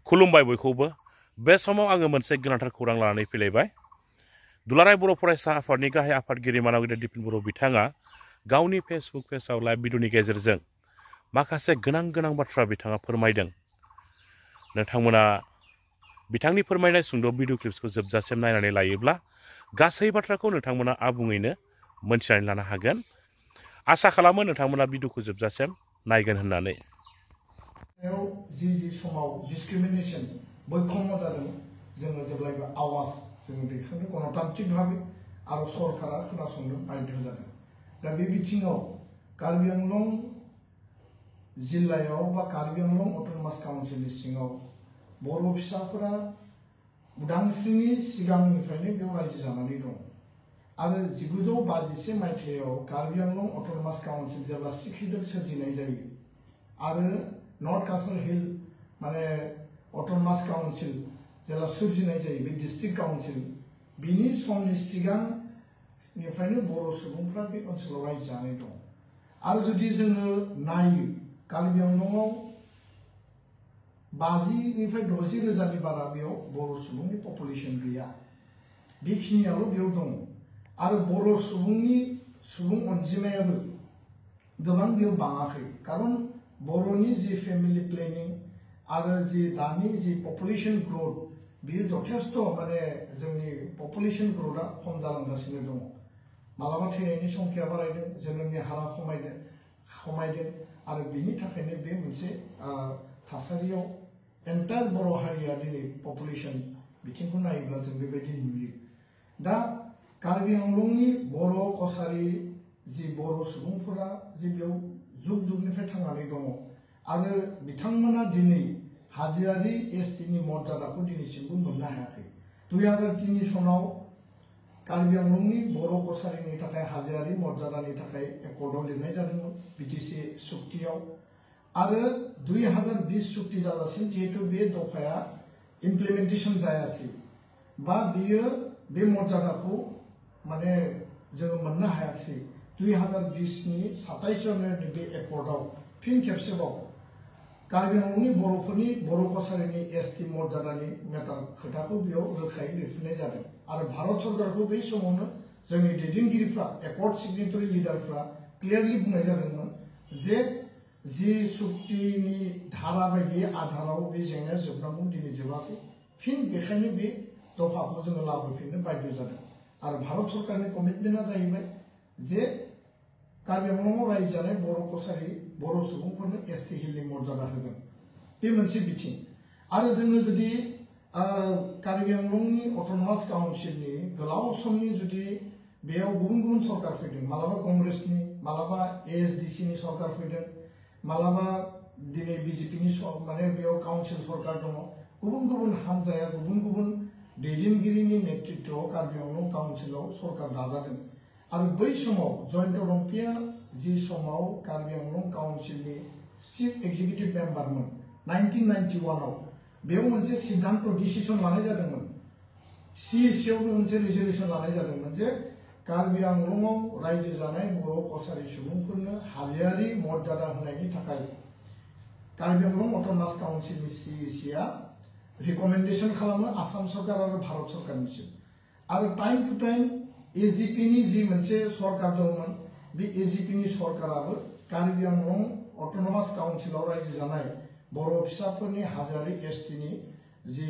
खुलुमबाय बयखौबो बे समाव आङो मोनसे गोनांथार खौरां लानानै फैलायबाय दुलाराय बर' फरायसा आफादनि गाहाय आफादगिरि मानगोनां दिपेन बर' बिथाङा गावनि फेसबुक पेजआव लाइभ भिडिअनि गेजेरजों माखासे गोनां बाथ्रा बिथाङा फोरमायदों नोंथांमोना बिथांनि फोरमायनाय सुंद' भिडिअ क्लिप्सखौ जोबजासिम नायनानै लायोब्ला गासै बाथ्राखौ नोंथांमोना आबुङैनो मोनथिनानै लानो हागोन आसा खालामो नोंथांमोना भिडिअखौ जोबजासिम नायगोन होननानै जि समाव डिस्क्रिमिनेशन बैखम्य जादों जोङो जेब्लायबो आवाज जोङो दैखांनो गणतान्त्रिक भाबै आरो सरकारा खोनासंनो बाध्य जादों दा बे बिथिङाव कार्बि आंलं जिल्लायाव बा कार्बि आंलं अट'नमास काउन्सिलनि सिङाव बर' फिसाफोरा उदांस्रिनि सिगांनिफ्रायनो बेयाव रायजो जानानै दं आरो 1951 मायथाइयाव कार्बि आंलं अट'नमास काउन्सिल जेब्ला सिक्रिडेल सोरजिनाय जायो आरो नर्थ काश्मीर हिल माने अट'नमास काउन्सिल जेब्ला सोरजिनाय जायो बे डिस्ट्रिक्ट काउन्सिल बिनि समनि सिगांनिफ्रायनो बर' सुबुंफ्रा बे ओनसोलाव रायजो जानाय दं आरो जुदि जोङो नायो कार्बि आंलंआव 50निफ्राय 60 रोजानि बारा बेयाव बर' सुबुंनि पपुलेसन गैया बेखिनियाल' बेयाव दं आरो बर' सुबुंनि सुबुं अनजिमायाबो गोबां बेयाव बाङाखै खारन बर'नि जि फेमिलि प्लेनिं आरो जि दानि जि पपुलेसन ग्रोथ बियो जथेस्थ माने जोंनि पपुलेसन ग्रोथआ खम जालांगासिनो दङ मालाबा थैनायनि संख्या बारायदों जोनोमनि हारा खमायदों आरो बिनि थाखायनो बे मोनसे थासारियाव एन्टायर बर' हारिया दिनै पपुलेसन बिथिंखौ नायोब्ला जों बेबायदि नुयो दा कार्बि आंलंनि बर' कसारि जि बर' सुबुंफोरा जि बेयाव जुग जुगनिफ्राय थांनानै दङ आरो बिथांमोना दिनै हाजोआरि एसटिनि मर्यादाखौ दिनैसिमबो मोननो हायाखै 2003 सनाव कार्बि आंलंनि बर' कसारिनि थाखाय हाजोआरि मर्यादानि थाखाय एकर्डआव लिरनाय जादोंमोन बिटिसि सुक्तियाव आरो 2020 सुक्ति जाजासिम जिहेतु बे दफाया इमप्लिमेन्टेसन जायासै बा बियो बे मर्यादाखौ माने जोङो मोननो हायाखै 2020नि 27 जानुवारिनि बे एकर्डआव फिन खेबसेबाव कार्बि आंलंनि बर'फोरनि बर' कसारिनि एसटि मर्यादानि मेटार खोथाखौ बेयाव रोखायै लिरफिननाय जादों आरो भारत सरकारखौ बै समावनो जोंनि दैदेनगिरिफ्रा एकर्ड सिगनेटरि लिडारफ्रा क्लियारलि बुंनाय जादोंमोन जे जि सुक्तिनि धारा बायदि आधाराव बे जेंनाया जोबनांगौ दिनै जोबासै फिन बेखायनो बे दफाखौ जोङो लाबोफिननो बाध्य जादों आरो भारत सरकारनि कमिटमेन्टआ जाहैबाय जे कार्बि आंलंआव रायजो जानाय बर' कसारि बर' सुबुंफोरनो एसटि हिलनि मर्यादा होगोन बे मोनसे बिथिं आरो जोङो जुदि कार्बि आंलंनि अट'नमास काउन्सिलनि गोलाव समनि जुदि बेयाव गुबुन सरकार फैदों मालाबा कंग्रेसनि मालाबा एएसडिसिनि सरकार फैदों मालाबा दिनै बिजेपिनि माने बेयाव काउन्सिल सरकार दङ गुबुन हान्जाया गुबुन दैदेनगिरिनि नेतृत्वआव कार्बि आंलं काउन्सिलाव सरकार दाजादों आरो बै समाव जयन्त रम्पिया जि समाव कार्बि आंलं काउन्सिलनि चिफ एक्जिकिउटिभ मेम्बारमोन 1991आव बेयाव मोनसे सिद्धांत डिसिसन लानाय जादोंमोन सिइसिआव मोनसे रिजलिउसन लानाय जादोंमोन जे कार्बि आंलंआव रायजो जानाय बर' कसारि सुबुंफोरनो हाजोआरि मर्यादा होनायनि थाखाय कार्बि आंलं अट'नमास काउन्सिलनि सिइसिआ रिकमेन्डेसन खालामो आसाम सरकार आरो भारत सरकारनिसिम आरो टाइम टु टाइम एजिपिनि जि मोनसे सरकार दंमोन बे एजिपिनि सरकाराबो कार्बि आंलं अट'नमास काउन्सिलाव रायजो जानाय बर' फिसाफोरनि हाजोआरि एसटिनि जि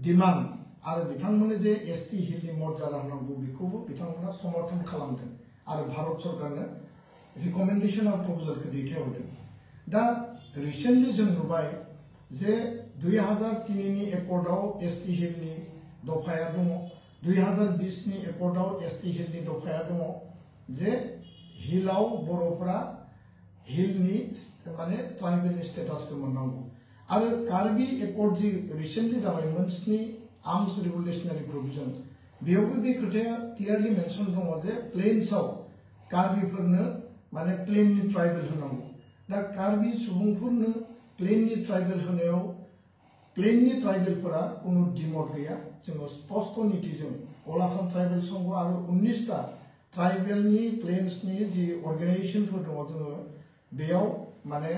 डिमान्ड आरो बिथांमोननो जे एसटि हिलनि मर्यादा होनांगौ बेखौबो बिथांमोना समर्थन खालामदों आरो भारत सरकारनो रिकमेन्डेसन आरो प्रप'जालखौ दैथायहरदों दा रिसेन्टलि जों नुबाय जे 2003नि एकर्डआव एसटि हिलनि दफाया दङ 2020नि एकर्डआव एसटि हिलनि दफाया दङ जे हिलाव बर'फोरा हिलनि माने ट्राइबेलनि स्टेटासखौ मोननांगौ आरो कार्बि एकर्ड जि रिसेन्टलि जाबायमोन 7 आर्म्स रिभलिउसनारि प्रोभिजन बेयावबो बे खोथाया क्लियारलि मेनसन दङ जे प्लेन्सआव कार्बिफोरनो माने प्लेननि ट्राइबेल होनांगौ दा कार्बि सुबुंफोरनो प्लेननि ट्राइबेल होनायाव प्लेननि ट्राइबेलफोरा कुनु डिमट गैया जोङो स्पष्ट नीतिजों अल आसाम ट्राइबेल संघ आरो 19टा ट्राइबेलनि प्लेन्सनि जि अर्गेनाइजेशनफोर दङ जोङो बेयाव माने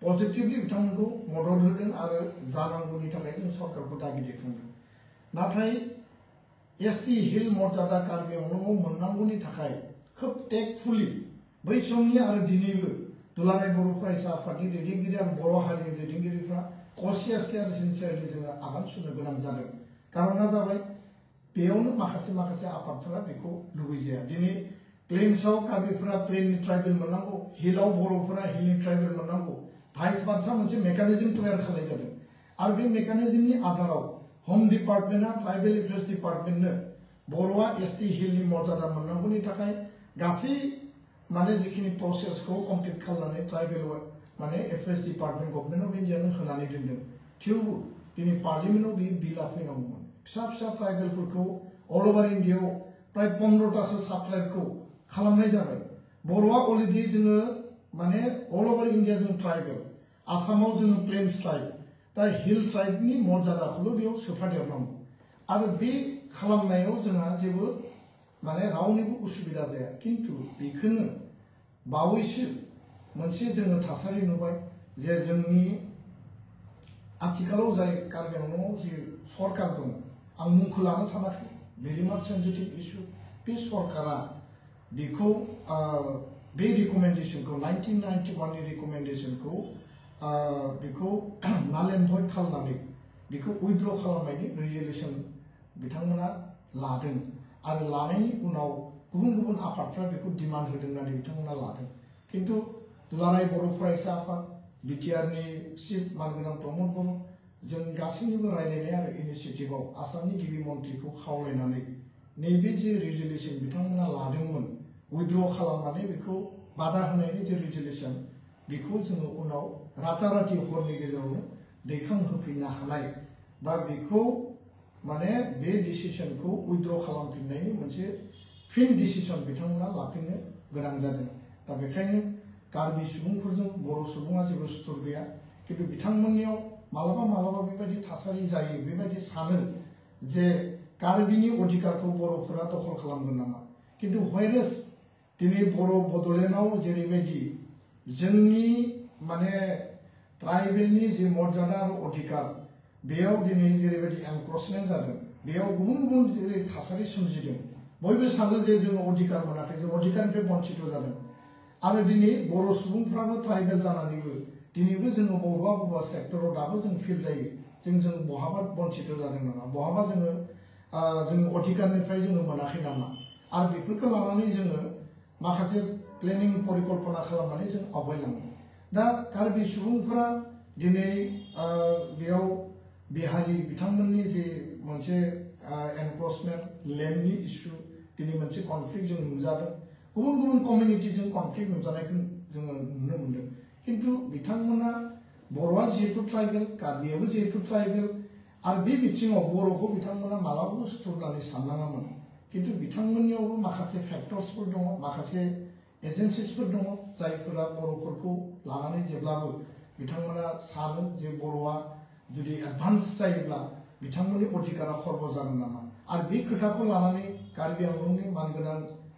पजिटिभलि बिथांमोनखौ मदद होदों आरो जानांगौनि थाखाय जों सरकारखौ दाबि दैखांदों नाथाय एसटि हिल मर्यादा कार्बि आंलंआव मोननांगौनि थाखाय खोब टेकफुलि बै समनि आरो दिनैबो दुलाराय बर' फरायसा आफादनि दैदेनगिरि आरो बर' हारिनि दैदेनगिरिफ्रा कसियासलि आरो सिनसियारलि जोङो आगान सुरनो गोनां जादों कारना जाबाय बेयावनो माखासे आफादफोरा बेखौ लुबैजाया दिनै प्लेन्सआव कार्बिफोरा प्लेननि ट्राइबेल मोननांगौ हिलाव बर'फोरा हिलनि ट्राइबेल मोननांगौ भाइस भार्सा मोनसे मेकानिजम तैयार खालामनाय जादों आरो बे मेकानिजमनि आधाराव होम डिपार्टमेन्टआ ट्राइबेल एफेयार्स डिपार्टमेन्टनो बर'आ एसटि हिलनि मर्यादा मोननांगौनि थाखाय गासै माने जिखिनि प्रसेसखौ कमप्लिट खालामनानै ट्राइबेल माने एफेयार्स डिपार्टमेन्ट गभर्नमेन्ट अफ इन्डियानो होनानै दोनदों थेवबो दिनै पार्लियामेन्टआव बे बिला फैनांगौमोन फिसा ट्राइबेलफोरखौ अल ओभार इन्डियायाव प्राय 15टासो साब ट्राइबखौ खालामनाय जाबाय बर'आ अलरेडि जोङो माने अल ओभार इन्डिया जों ट्राइबेल आसामाव जोङो प्लेन्स ट्राइब दा हिल ट्राइबनि मर्यादाखौल' बेयाव सोफादेरनांगौ आरो बे खालामनायाव जोंहा जेबो माने रावनिबो उसुबिदा जाया किन्तु बेखौनो बावैसो मोनसे जोङो थासारि नुबाय जे जोंनि आथिखालाव जाय कार्बि आंलंआव जे सरकार दं आं मुंखौ लानो सानाखै भेरि माच सेन्सिटिभ इस्यु बे सरकारा बेखौ बे रिकमेन्डेसनखौ 1991 नि रिकमेन्डेसनखौ बेखौ नाल एन्ड भइड खालामनानै बेखौ उइथड्र खालामनायनि रिजोलिउसन बिथांमोना लादों आरो लानायनि उनाव गुबुन आफादफ्रा बेखौ डिमान्ड होदों होननानै बिथांमोना लादों किन्तु दुलाराय बर' फरायसा आफाद बिटिआरनि चिफ मानगोनां प्रमद बर' जों गासैनिबो रायलायनाय आरो इनिसिएटिभआव आसामनि गिबि मन्थ्रिखौ खावलायनानै नैबे जे रिजोलिउसन बिथांमोना लादोंमोन उइथड्र खालामनानै बेखौ बादा होनायनि जे रिजोलिउसन बेखौ जोङो उनाव राताराति हरनि गेजेरावनो दैखांहोफिननो हानाय बा बेखौ माने बे डिसिसनखौ उइथड्र खालामफिननायनि मोनसे फिन डिसिसन बिथांमोना लाफिननो गोनां जादों दा बेखायनो कार्बि सुबुंफोरजों बर' सुबुङा जेबो सुथुर गैया किन्तु बिथांमोननियाव मालाबा बेबायदि थासारि जायो बेबायदि सानो जे कार्बिनि अधिकारखौ बर'फोरा दखल खालामगोन नामा किन्तु व्हेरेस दिनै बर' बड'लेण्डआव जेरैबायदि जोंनि माने ट्राइबेलनि जे मर्यादा आरो अधिकार बेयाव दिनै जेरैबायदि एनक्रचमेन्ट जादों बेयाव गुबुन जेरै थासारि सोमजिदों बयबो सानो जे जोङो अधिकार मोनाखै जों अधिकारनिफ्राय बन्चित जादों आरो दिनै बर' सुबुंफ्राबो ट्राइबेल जानानैबो दिनैबो जोङो बबेबा सेक्टराव दाबो जों फिल जायो जों बहाबा बन्चित जादों नामा बहाबा जोङो अधिकारनिफ्राय जोङो मोनाखै नामा आरो बेफोरखौ लानानै जोङो माखासे प्लेनिं परिकल्पना खालामनानै जों आवगायलाङो दा कार्बि सुबुंफोरा दिनै बेयाव बिहारि बिथांमोननि जे मोनसे एनक्रचमेन्ट लेन्डनि इस्यु दिनै मोनसे कनफ्लिक्ट जों नुजादों गुबुन कमिउनिटिजों कनफ्लिक्ट नुजानायखौ जोङो नुनो मोन्दों किन्तु बिथांमोना बर'आ जिहेतु ट्राइबेल कार्बियाबो जिहेतु ट्राइबेल आरो बे बिथिङाव बर'खौ बिथांमोना मालाबाबो सुथुर होननानै साननाङामोन किन्तु बिथांमोननियावबो माखासे फेक्टर्सफोर दङ माखासे एजेन्सिसफोर दङ जायफोरा बर'फोरखौ लानानै जेब्लाबो बिथांमोना सानो जे बर'आ जुदि एडभान्स जायोब्ला बिथांमोननि अधिकारा खर्ब जागोन नामा आरो बे खोथाखौ लानानै कार्बि आंलंनि मानगोनां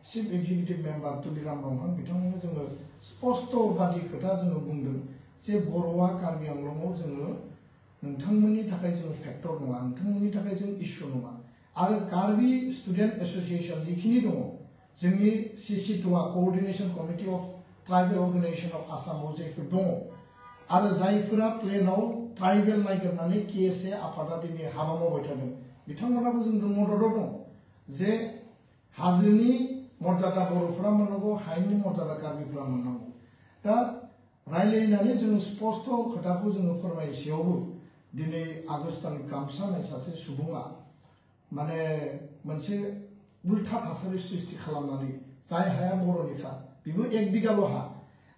चिफ एक्जिकिउटिभ मेम्बार तुलिराम ब्रह्मन बिथांमोननो जोङो स्पष्टबादि खोथा जोङो बुंदों जे बर'आ कार्बि आंलंआव जोङो नोंथांमोननि थाखाय जों फेक्टर नङा नोंथांमोननि थाखाय जों इस्यु नङा आरो कार्बि स्टुडेन्ट एस'सिएशन जिखिनि दङ जोंनि CC2आ coordination committee of tribal organisation of आसामाव जायफोर दङ आरो जायफोरा प्लेनाव ट्राइबेल नागिरनानै KSA आफादा दिनै हाबा मावबाय थादों बिथांमोनाबो जोंजों मददाव दं जे हाजोनि मर्यादा बर'फोरा मोननांगौ हायेननि मर्यादा कार्बिफोरा मोननांगौ दा रायलायनानै जों स्पष्ट खोथाखौ जोङो फोरमायसेयावबो दिनै आगस्तानि कामसा होननाय सासे सुबुङा माने मोनसे उल्था थासारि सृष्टि खालामनानै जाय हाया बर'निखा बेबो 1 बिगाल' हा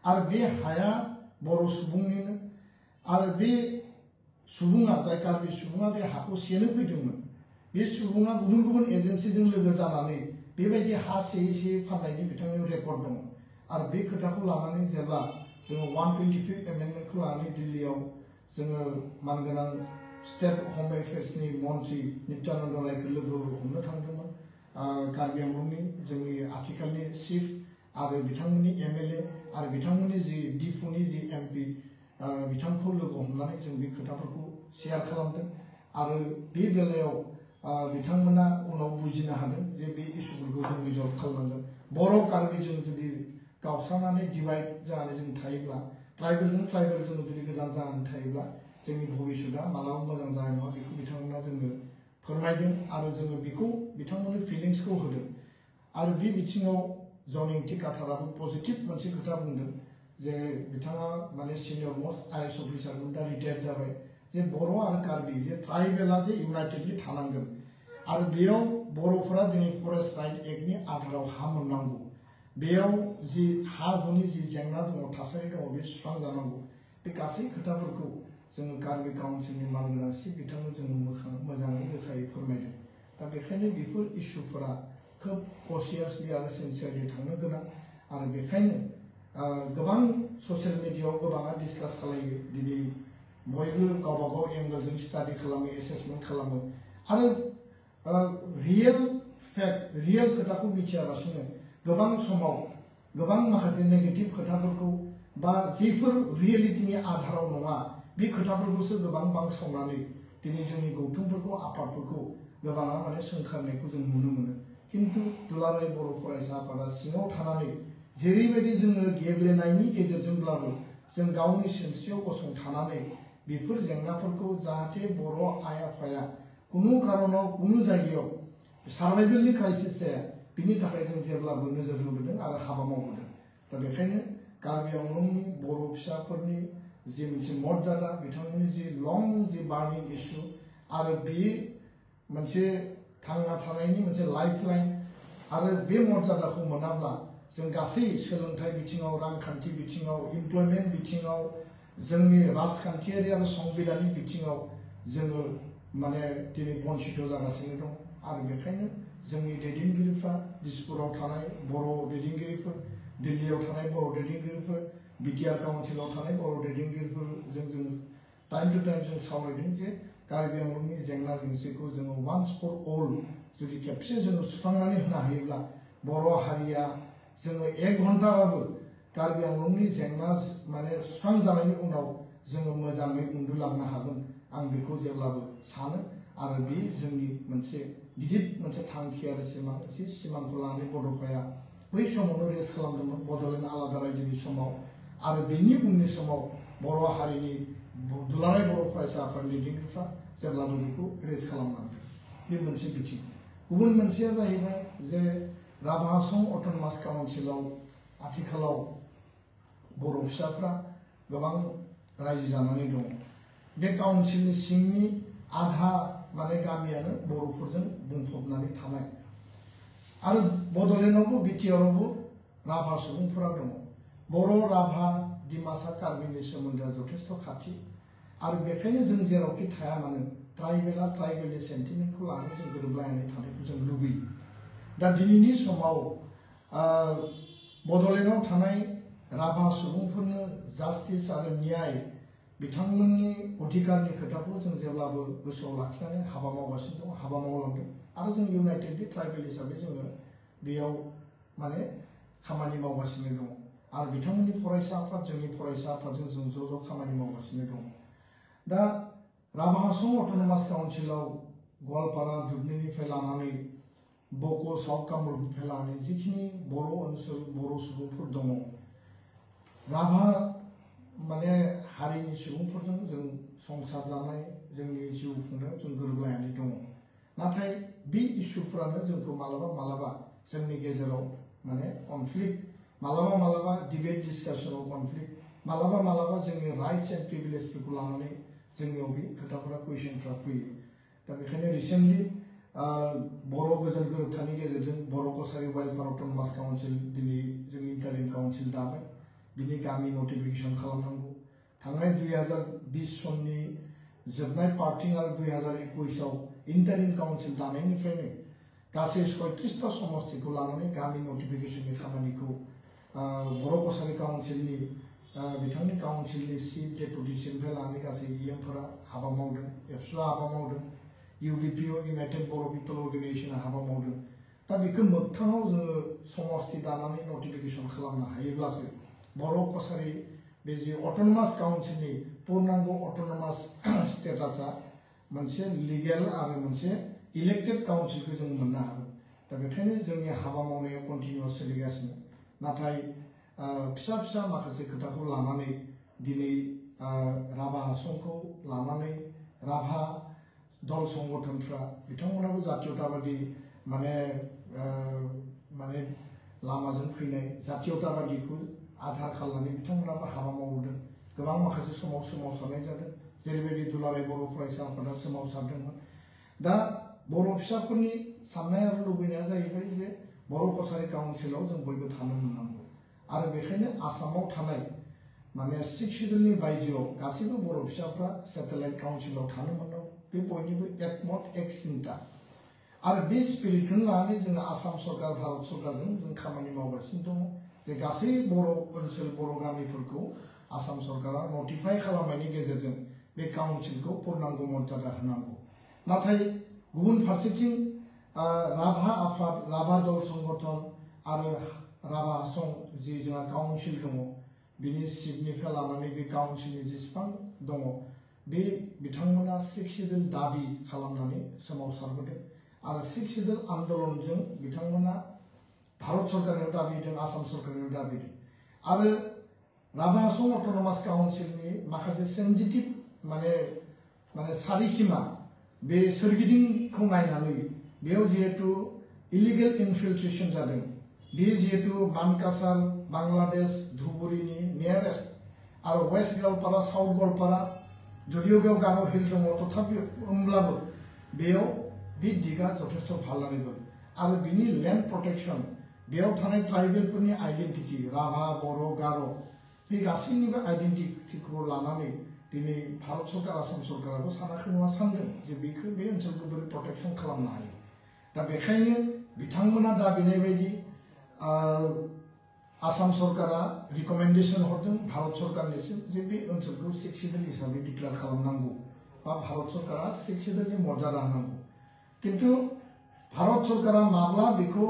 आरो बे हाया बर' सुबुंनिनो आरो बे सुबुङा जाय कार्बि सुबुङा बे हाखौ सेनो फैदोंमोन बे सुबुङा गुबुन एजेन्सिजों लोगो जानानै बेबायदि हा सेयै फाननायनि बिथांनि रेकर्ड दङ आरो बे खोथाखौ लानानै जेब्ला जोङो 125 एमेन्डमेन्टखौ लानानै दिल्लीयाव जोङो मानगोनां स्टेट होम एफेयार्सनि मन्त्रि नित्यानन्द रायखौ लोगो हमनो थांदोंमोन कार्बि आंलंनि जोंनि आथिखालनि चिफ आरो बिथांमोननि MLA आरो बिथांमोननि जि डिफुनि जि MP बिथांखौ लोगो हमनानै जों बे खोथाफोरखौ शेयार खालामदों आरो बे बेलायाव बिथांमोना उनाव बुजिनो हादों जे बे इस्युफोरखौ जों रिजल्भ खालामनांगोन बर' कार्बिजों जुदि गावस्रानानै डिभाइड जानानै जों थायोब्ला ट्राइबेल जों जुदि गोजान जानानै थायोब्ला जोंनि भबिष्यतआ मालाबा मोजां जानाय नङा बेखौ बिथांमोना जोंनो फोरमायदों आरो जोङो बेखौ बिथांमोननि फिलिंसखौ होदों आरो बे बिथिङाव जनिं टिकाटाराबो पजिटिभ मोनसे खोथा बुंदों जे बिथाङा माने सिनियर मस्ट आइएस अफिसारमोन दा रिटायार जाबाय जे बर' आरो कार्बि जे ट्राइबेला जे इउनाइटेडलि थानांगोन आरो बेयाव बर'फोरा दिनै फरेस्ट राइट एक्टनि आधाराव हा मोननांगौ बेयाव जि हा हुनि जि जेंना दङ थासारि दङ बे सुस्रांजानांगौ बे गासै खोथाफोरखौ जोङो कार्बि काउन्सिलनि मानगोनांसि बिथांनो जोङो मोजाङै रोखायै फोरमायदों दा बेखायनो बेफोर इस्युफोरा खोब कसियासलि आरो सिनसियारलि थांनो गोनां आरो बेखायनो गोबां ससियेल मिडियायाव गोबाङा डिसकास खालायो दिनै बयबो गावबा गाव एंगलजों स्टाडि खालामो एसेसमेन्ट खालामो आरो रियेल फेक्ट रियेल खोथाखौ मिथियालासिनो गोबां समाव गोबां माखासे नेगेटिभ खोथाफोरखौ बा जेफोर रियेलिटिनि आधाराव नङा बे खोथाफोरखौसो गोबां बांसावनानै दिनै जोंनि गौथुमफोरखौ आफादफोरखौ गोबाङा माने सोंखारनायखौ जों नुनो मोनो किन्तु दुलाराय बर' फरायसा आफादा सिङाव थानानै जेरैबायदि जोङो गेब्लेनायनि गेजेरजोंब्लाबो जों गावनि सिनस्रियाव गसंथानानै बेफोर जेंनाफोरखौ जाहाथे बर' आइ आफाया कुनु कारनाव कुनु जायगायाव सार्भाइभेलनि क्राइसिस जाया बिनि थाखाय जों जेब्लाबो नोजोर होबोदों आरो हाबा मावबोदों दा बेखायनो कार्बि आंलंनि बर' फिसाफोरनि जि मोनसे मर्यादा बिथांमोननि जि लं जि बार्निं इस्यु आरो बे मोनसे थांना थानायनि मोनसे लाइफ लाइन आरो बे मर्यादाखौ मोनाब्ला जों गासै सोलोंथाइ बिथिङाव रांखान्थि बिथिङाव इमप्लयमेन्ट बिथिङाव जोंनि राजखान्थियारि आरो संबिधानिक बिथिङाव जोङो माने दिनै बन्सित जागासिनो दं आरो बेखायनो जोंनि दैदेनगिरिफ्रा दिसपुराव थानाय बर' दैदेनगिरिफोर दिल्लीयाव थानाय बर' दैदेनगिरिफोर बिटिआर काउन्सिलाव थानाय बर' दैदेनगिरिफोरजों जों टाइम टु टाइम जों सावरायदों जे कार्बि आंलंनि जेंना जेंसिखौ जोङो वान्स फर अल जुदि खेबसे जोङो सुस्रांनानै होनो हायोब्ला बर' हारिया जोङो 1 घन्टाबाबो कार्बि आंलंनि जेंना माने सुस्रांजानायनि उनाव जोङो मोजाङै उन्दुलांनो हागोन आं बेखौ जेब्लाबो सानो आरो बे जोंनि मोनसे गिदिर मोनसे थांखि आरो सिमां जि सिमांखौ लानानै बड'फाया बै समावनो रेस्ट खालामदोंमोन बड'लेण्ड आलादा रायजोनि समाव आरो बेनि उननि समाव बर' हारिनि दुलाराय बर' फरायसा आफादनि दैदेनगिरिफ्रा जेब्लाबो बेखौ रेस्ट खालामनांगोन बे मोनसे बिथिं गुबुन मोनसेया जाहैबाय जे राभा असम अट'नमास काउन्सिलाव आथिखालाव बर' फिसाफ्रा गोबां रायजो जानानै दङ बे काउन्सिलनि सिंनि आधा माने गामियानो बर'फोरजों बुंफबनानै थानाय आरो बड'लेण्डआवबो बिटिआरआवबो राभा सुबुंफोरा दङ बर' राभा डिमासा कार्बिनि सोमोन्दोआ जथेस्थ' खाथि आरो बेखायनो जों जेरावखि थाया मानो ट्राइबेला ट्राइबेलनि सेन्टिमेन्टखौ लानानै जों गोरोबलायनानै थानायखौ जों लुबैयो दा दिनैनि समाव बड'लेण्डआव थानाय राभा सुबुंफोरनो जास्टिस आरो न्याय बिथांमोननि अधिकारनि खोथाखौ जों जेब्लाबो गोसोआव लाखिनानै हाबा मावगासिनो दं हाबा मावलांदों आरो जों इउनाइटेडलि ट्राइबेल हिसाबै जोङो बेयाव माने खामानि मावगासिनो दङ आरो बिथांमोननि फरायसा आफाद जोंनि फरायसा आफादजों जों ज' ज' खामानि मावगासिनो दं दा राभा असम अट'नमास काउन्सिलाव गवालपारा दुधनैनिफ्राय लानानै बक' साउथ कामरुपनिफ्राय लानानै जिखिनि बर' ओनसोल बर' सुबुंफोर दङ राभा माने हारिनि सुबुंफोरजों जों संसार जानाय जोंनि जिउ खुंनायाव जों गोरोबलायनानै दङ नाथाय बे इस्युफोरानो जोंखौ मालाबा मालाबा जोंनि गेजेराव माने कनफ्लिक्ट मालाबा डिबेट डिसकासनाव कनफ्लिक्ट मालाबा जोंनि राइट्स एन्ड प्रिभिलेजफोरखौ लानानै जोंनियाव बे खोथाफोरा कुइसनफ्रा फैयो दा बेखायनो रिसेन्टलि बर' गोजोन गोरोबथानि गेजेरजों बर' कसारि वेलफेयार अट'नमास काउन्सिल दिनै जोंनि इन्टारिम काउन्सिल दाबाय बिनि गामि नटिफिकेसन खालामनांगौ थांनाय 2020 सननि जोबनाय पार्टिं आरो 2021आव इन्टारिम काउन्सिल दानायनिफ्रायनो गासै 36टा समस्तिखौ लानानै गामि नटिफिकेसननि खामानिखौ बर' कसारि काउन्सिलनि बिथांनि काउन्सिलनि चिफ डेपुटि चिफनिफ्राय लानानै गासै इएमफोरा हाबा मावदों एबसुआ हाबा मावदों इउबिपिअ इउनाइटेड बर' पिपल अर्गेनाइजेसना हाबा मावदों दा बेखौ मोगथाङाव जोङो समस्ति दानानै नटिफिकेसन खालामनो हायोब्लासो बर' कसारि बे जे अट'नमास काउन्सिलनि पूर्णांग अट'नमास स्टेटासा मोनसे लिगेल आरो मोनसे इलेक्टेड काउन्सिलखौ जों मोननो हागोन दा बेखायनो जोंनि हाबा मावनायाव कन्टिनिउ सोलिगासिनो नाथाय फिसा फिसा माखासे खोथाखौ लानानै दिनै राभा हासंखौ लानानै राभा दल संगठनफ्रा बिथांमोनाबो जातीयताबादी माने लामाजों फैनाय जातीयताबादीखौ आधार खालामनानै बिथांमोनाबो हाबा मावदों गोबां माखासे समाव सोमावसारनाय जादों जेरैबायदि दुलाराय बर' फरायसा आफादा सोमावसारदोंमोन दा बर' फिसाफोरनि साननाय आरो लुबैनाया जाहैबाय जे बर' कसारी काउन्सिलाव जों बयबो थानो मोननांगौ आरो बेखायनो आसामाव थानाय माने 6 शिड्युलनि बायजोआव गासैबो बर' फिसाफ्रा सेटेलाइट काउन्सिलाव थानो मोननांगौ बे बयनिबो एकमत एक सिन्ता आरो बे स्पिरिटखौनो लानानै जोङो आसाम सरकार भारत सरकारजों जों खामानि मावगासिनो दङ जे गासै बर' ओनसोल बर' गामिफोरखौ आसाम सरकारा नटिफाइ खालामनायनि गेजेरजों बे काउन्सिलखौ पूर्णांग मर्यादा होनांगौ नाथाय गुबुन फारसेथिं राभा आफाद राभा दल संगठन आरो राभा हासं जि जोंहा काउन्सिल दङ बिनि सिटनिफ्राय लानानै बे काउन्सिलनि जेसेबां दङ बे बिथांमोना 6 शिड्युल दाबि खालामनानै सोमावसारबोदों आरो 6 शिड्युल आन्दोलनजों बिथांमोना भारत सरकारनियाव दाबिदों आसाम सरकारनियाव दाबिदों आरो राभा हासं अट'नमास काउन्सिलनि माखासे सेन्सिटिभ माने सारिखिमा बे सोरगिदिंखौ नायनानै बेयाव जिहेतु इलिगेल इनफिल्ट्रेशन जादों बे जिहेतु मानकासार बांलादेश धुबुरीनि नियारेस्ट आरो वेस्ट गवालपारा साउथ गवालपारा जदिव बेयाव गार' हिल दङ तथापि होमब्लाबो बेयाव बे दिगा जथेस्थ भालनारेबल आरो बिनि लेन्ड प्रटेक्शन बेयाव थानाय ट्राइबेलफोरनि आइडेन्टिटी राभा बर' गार' बे गासैनिबो आइडेन्टिटीखौ लानानै दिनै भारत सरकार आसाम सरकाराबो सानाखै नङा सानदों जे बेखौ बे ओनसोलखौ बोरै प्रटेक्शन खालामनो हायो दा बेखायनो बिथांमोना दाबिनाय बायदि आसाम सरकारा रिकमेन्डेशन हरदों भारत सरकारनिसिम जे बे ओनसोलखौ 6 शिड्युल हिसाबै डिक्लेयार खालामनांगौ बा भारत सरकारा 6 शिड्युलनि मर्यादा होनांगौ किन्तु भारत सरकारा माब्ला बेखौ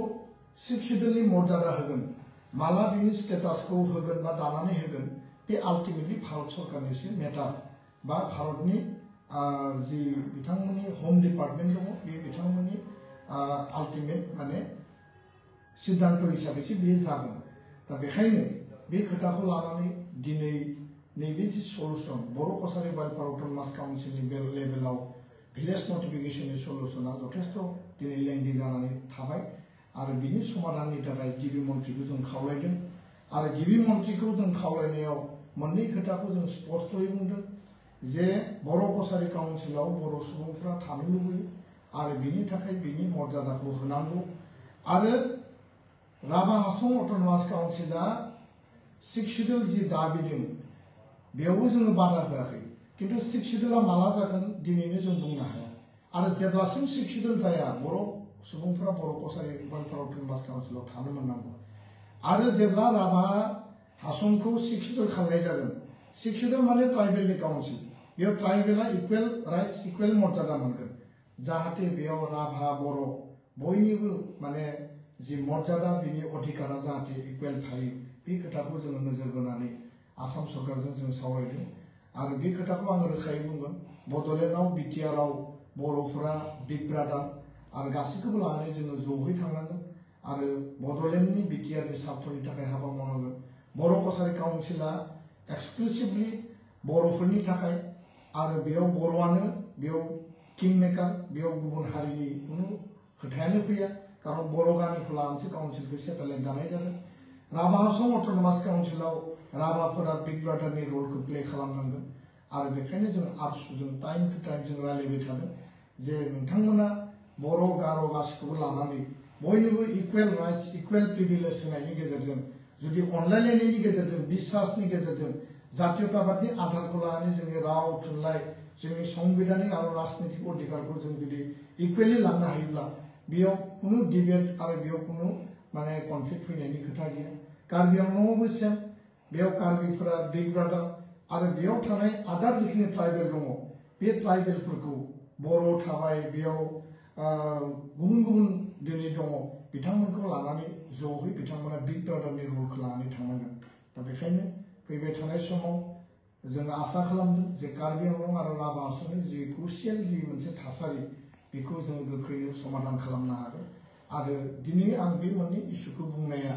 6 शिड्युलनि मर्यादा होगोन माला बिनि स्टेटासखौ होगोन बा दानानै होगोन बे आल्टिमेटलि भारत सरकारनिसो मेटार बा भारतनि जि बिथांमोननि होम डिपार्टमेन्ट दङ बे बिथांमोननि आल्टिमेट माने सिद्धांत हिसाबैसो बेयो जागोन दा बेखायनो बे खोथाखौ लानानै दिनै नैबे जि सलुसन बर' कसारी वेलफेयार अट'नमास काउन्सिलनि बे लेभेलाव भिलेज नटिफिकेशननि सलुसना जथेस्थ दिनै लेंदि जानानै थाबाय आरो बिनि समाधाननि थाखाय गिबि मन्थ्रिखौ जों खावलायदों आरो गिबि मन्थ्रिखौ जों खावलायनायाव मोननै खोथाखौ जों स्पष्टयै बुंदों जे बर' कसारी काउन्सिलाव बर' सुबुंफोरा थानो लुबैयो आरो बिनि थाखाय बिनि मर्यादाखौ होनांगौ आरो राभा हासं अट'नमास काउन्सिला 6 शिड्युल जि दाबिदों बेयावबो जोङो बादा होआखै किन्तु 6 शिड्युला माला जागोन दिनैनो जों बुंनो हाया आरो जेब्लासिम 6 शिड्युल जाया बर' सुबुंफोरा बर' कसारी वेलफेयार अट'नमास काउन्सिलाव थानो मोननांगौ आरो जेब्ला राभा हासंखौ 6 शिड्युल खालामनाय जागोन 6 शिड्युल माने ट्राइबेलनि काउन्सिल बेयाव ट्राइबेला इकुवेल राइट्स इकुवेल मर्यादा मोनगोन जाहाथे बेयाव राभा बर' बयनिबो माने जि मर्यादा बिनि अधिकारा जाहाथे इकुवेल थायो बे खोथाखौ जोङो नोजोर बोनानै आसाम सरकारजों जों सावरायदों आरो बे खोथाखौ आङो रोखायै बुंगोन बड'लेण्डआव बिटिआरआव बर'फोरा बिग ब्रादार आरो गासैखौबो लानानै जोङो जयै थांनांगोन आरो बड'लेण्डनि बिटिआरनि सार्थनि थाखाय हाबा मावनांगोन बर' कसारी काउन्सिला एक्सक्लुसिभलि बर'फोरनि थाखाय आरो बेयाव बर'आनो बेयाव किं मेकार बेयाव गुबुन हारिनि कुनु खोथायानो फैया कारण बर' गामिखौ लानानैसो काउन्सिलखौ सेटेलाइट दानाय जादों राभा हासं अट'नमास काउन्सिलाव राभाफोरा बिग ब्रादारनि रलखौ प्ले खालामनांगोन आरो बेखायनो जों आरसुजों टाइम टु टाइम जों रायलायबाय थादों जे नोंथांमोना बर' गार' गासैखौबो लानानै बयनिबो इकुवेल राइट्स इकुवेल प्रिभिलेज होनायनि गेजेरजों जुदि अनलायलायनायनि गेजेरजों बिश्वासनि गेजेरजों जातीयताबादनि आधारखौ लानानै जोंनि राव थुनलाइ जोंनि संबिधानिक आरो राजनीतिक अधिकारखौ जों जुदि इकुवेलि लांनो हायोब्ला बेयाव कुनु डिबेट आरो बेयाव कुनु माने कनफ्लिक्ट फैनायनि खोथा गैया कार्बि आंलंआवबो सेम बेयाव कार्बिफोरा बिग ब्रादार आरो बेयाव थानाय आदार जिखिनि ट्राइबेल दङ बे ट्राइबेलफोरखौ बर' थाबाय बेयाव गुबुन गुबुन दिनै दङ बिथांमोनखौ लानानै जयै बिथांमोना बिग ब्रादारनि रलखौ लानानै थांनांगोन दा बेखायनो फैबाय थानाय समाव जों आसा खालामदों जे कार्बि आंलं आरो राभा असमनि जि क्रुसियेल जि मोनसे थासारि बेखौ जों गोख्रैनो समाधान खालामनो हागोन आरो दिनै आं बे मोननै इस्युखौ बुंनाया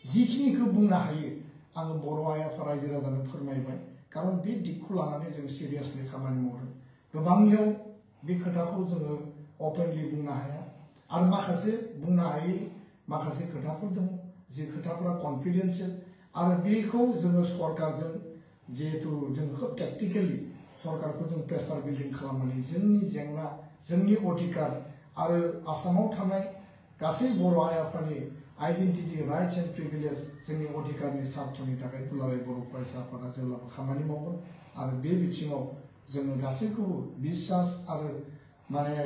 जिखिनिखौ बुंनो हायो आं बर' आइ आफा रायजो राजानो फोरमायबाय खारन बे दिगखौ लानानै जों सिरियासलि खामानि मावदों गोबांनियाव बे खोथाखौ जोङो अपेनलि बुंनो हाया आरो माखासे बुंनो हायै माखासे खोथाफोर दङ जे खोथाफोरा कनफिडेन्सियेल आरो बेखौ जोङो सरकारजों जिहेतु जों खोब टेक्टिकेलि सरकारखौ जों प्रेसार बिल्डिं खालामनानै जोंनि जेंना जोंनि अधिकार आरो आसामाव थानाय गासै बर' आइ आफानि आइडेन्टिटि राइट्स एन्ड प्रिभिलेज जोंनि अधिकारनि सार्थनि थाखाय दुलाराय बर' फरायसा आफादा जेब्लाबो खामानि मावगोन आरो बे बिथिङाव जोङो गासैखौबो बिसास आरो माने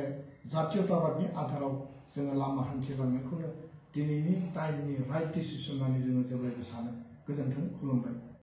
जातीयताबादनि आधाराव जोङो लामा हान्थिलांनायखौनो दिनैनि टाइमनि राइट डिसिसन होननानै जोङो जेब्लायबो सानो गोजोन्थों खुलुमबाय